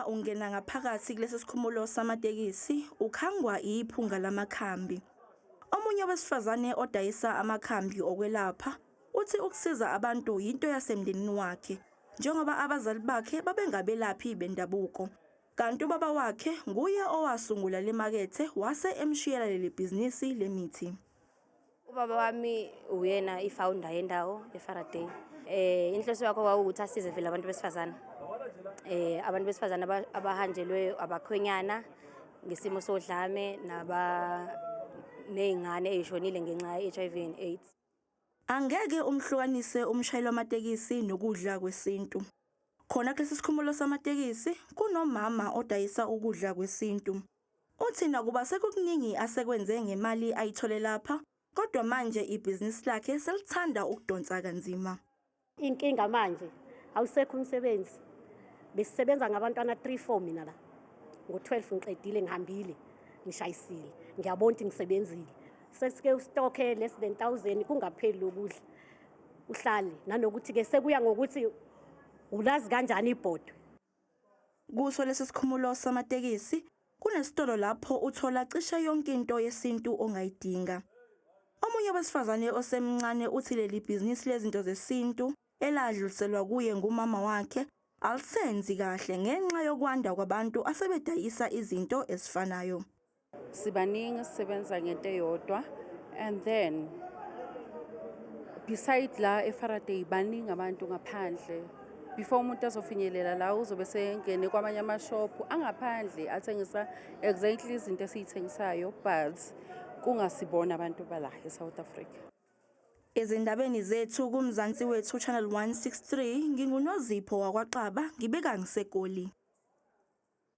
Uma ungena ngaphakathi kulesi sikhumulo samatekisi ukhangwa iphunga lamakhambi. Omunye wesifazane odayisa amakhambi okwelapha uthi ukusiza abantu yinto yasemndenini wakhe njengoba abazali bakhe babengabelaphi bendabuko. Kanti ubaba wakhe nguye owasungula le makethe wase emshiyela leli bhizinisi lemithi. Ubaba wami uyena i-founder yendawo eFaraday. Inhloso yakho kwakuwukuthi asize vele abantu besifazane. Abantu besifazane abahanjelwe abakhwenyana ngesimo sodlame naba nezingane ezishonile ngenxa ye-HIV and AIDS. Angeke umhlukanise umshayeli wamatekisi nokudla kwesintu. Khona kulesi sikhumulo samatekisi kunomama odayisa ukudla kwesintu. Uthi nakuba sekukuningi asekwenze ngemali ayithole lapha, kodwa manje ibhizinisi lakhe selithanda ukudonsa kanzima. Inkinga manje awusekho umsebenzi. Besisebenza ngabantwana 3 4 mina la. Ngo-12 ngiqedile, ngihambile, ngishayisile. Ngiyabona ukuthi ngisebenzile. Sesike ustokhe less than 1000 kungapheli lokudla. Uhlale nanokuthi ke sekuya ngokuthi ulazi kanjani ibhodwe. Kuso lesi sikhumulo samatekisi kunesitolo lapho uthola cishe yonke into yesintu ongayidinga. Omunye wesifazane osemncane uthi leli bhizinisi lezinto zesintu eladluliselwa kuye ngumama wakhe alisenzi kahle ngenxa yokwanda kwabantu asebedayisa izinto ezifanayo. Sibaningi sisebenza ngento eyodwa, and then beside la eFaraday baningi abantu ngaphandle. Before umuntu azofinyelela la uzobe sengene kwamanye amashophu angaphandle athengisa exactly izinto esiyithengisayo, but kungasibona abantu bala eSouth Africa. Ezindabeni zethu kuMzansi Wethu Channel 163, nginguNozipho wakwaXaba, ngibika ngiseGoli.